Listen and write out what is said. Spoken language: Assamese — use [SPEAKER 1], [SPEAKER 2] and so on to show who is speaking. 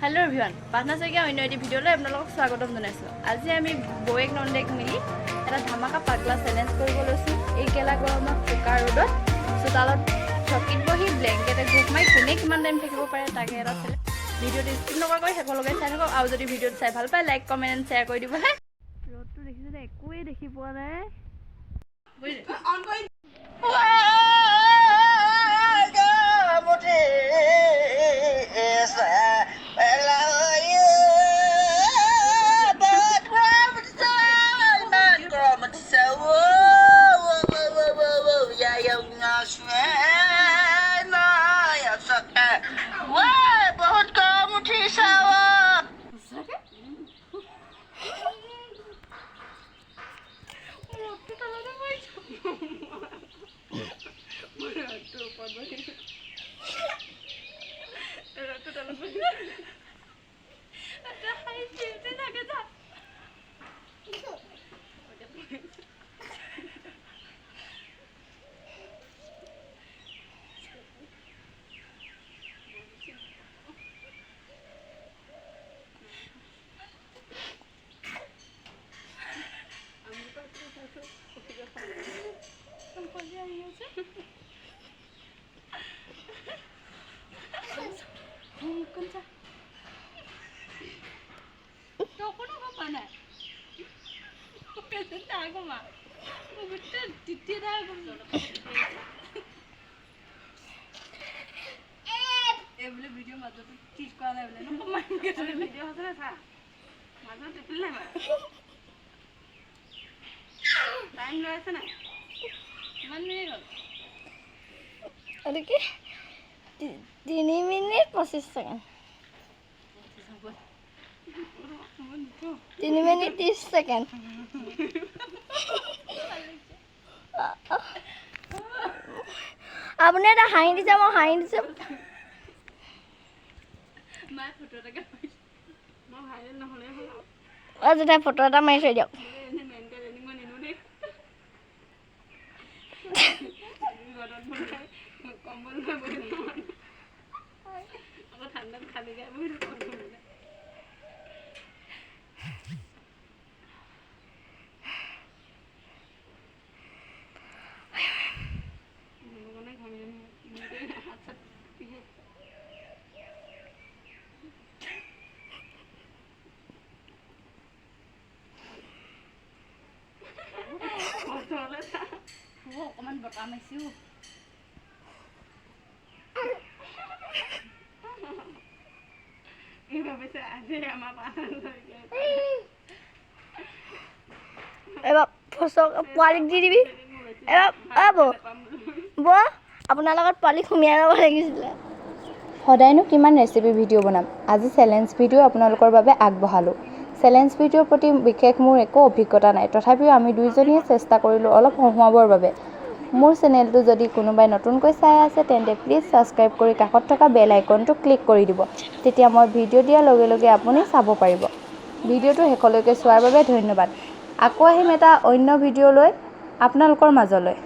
[SPEAKER 1] হেল্ল' এভৰিৱান, পাৰ্থনা শইকীয়া অন্য এটি ভিডিঅ'লৈ আপোনালোকক স্বাগতম জনাইছোঁ। আজি আমি বৌয়েক নন্দেক মিলি এটা ধামাকা পাগলা চেলেঞ্জ কৰিব লৈছোঁ। এই গেলা গৰমত চোকা ৰ'দত চোতালত চকীত বহি ব্লেংকেটে ঘোপ মাৰি কোনে কিমান টাইম থাকিব পাৰে, তাকে এটা চেলেঞ্জ। ভিডিঅ'টো স্কিপ নকৰাকৈ শেষলৈকে চাই থাকক আৰু যদি ভিডিঅ'টো চাই ভাল পায়, লাইক, কমেণ্ট এণ্ড শ্বেয়াৰ কৰি দিবলৈ। ৰ'দটো দেখিছে, একোৱেই দেখি পোৱা নাই, বুজিলে?
[SPEAKER 2] বহুত গৰম উঠিছে।
[SPEAKER 1] সঁচাকে ৰ'দটো তলতে পৰিছে, মই ৰ'দটোৰ ওপৰত বহিছোঁ, ৰ'দটো তলত বহিছোঁ। এটা হাঁহি চিল্টি থাকে যা। আহি আছে। মুখখন চা, তই অকণো গম পোৱা নাই। কমা গোটেই তিতি থাকা। এই বোলে ভিডিঅ' মাজতে ঠিক কৰা নাই বোলে।
[SPEAKER 2] ভিডিঅ' হৈছে চা, মাজত টিপিলে নাই বাৰু। টাইম লৈ আছে নাই?
[SPEAKER 1] কিমান মিনিট হ'ল?
[SPEAKER 3] এইটো কি, 3 মিনিট 25 ছেকেণ্ড, 3 minute 30 second. আপুনি এটা হাঁহি দিছে, মই হাঁহি দিছোঁ।
[SPEAKER 1] মায়ে ফটো এটাকে মাৰিছে।
[SPEAKER 2] মই ভাইৰেল নহ'লে হ'ল আৰু।
[SPEAKER 3] অ জেঠাই, ফটো এটা মাৰি থৈ দিয়ক।
[SPEAKER 2] এনেই মেণ্টেল এনিং মই নিনো দেই। ৰ'দত বনাই কম্বল লৈ বহি থাকোঁ মানুহ। আকৌ ঠাণ্ডাত খালী গায়ে বহি থাকোঁ মানুহ বোলে। মোৰ কাৰণে ঘামি জামি গোটেই হাত চাত বিষাইছে। ওচৰলৈ চা।
[SPEAKER 1] অ, অকণমান বতাহ মাৰিছে।
[SPEAKER 2] কি ভাবিছে আজি আমাৰ পাঁচ?
[SPEAKER 3] এবাৰ ফচক পোৱালিক দি দিবি এবাৰ। অ বৌ, বৌ, আপোনাৰ লগত পোৱালিক সুমিয়াই ল'ব লাগিছিলে।
[SPEAKER 4] সদায়নো কিমান ৰেচিপি ভিডিঅ' বনাম? আজি চেলেঞ্জ ভিডিঅ' আপোনালোকৰ বাবে আগবঢ়ালোঁ। চেলেঞ্জ ভিডিঅ'ৰ প্ৰতি বিশেষ মোৰ একো অভিজ্ঞতা নাই, তথাপিও আমি দুয়োজনীয়ে চেষ্টা কৰিলোঁ অলপ হহুৱাবৰ বাবে। মোৰ চেনেলটো যদি কোনোবাই নতুনকৈ চাই আছে, তেন্তে প্লিজ ছাবস্ক্ৰাইব কৰি কাষত থকা বেল আইকনটো ক্লিক কৰি দিব। তেতিয়া মই ভিডিঅ' দিয়াৰ লগে লগে আপুনি চাব পাৰিব। ভিডিঅ'টো শেষলৈকে চোৱাৰ বাবে ধন্যবাদ। আকৌ আহিম এটা অন্য ভিডিঅ' লৈ আপোনালোকৰ মাজলৈ।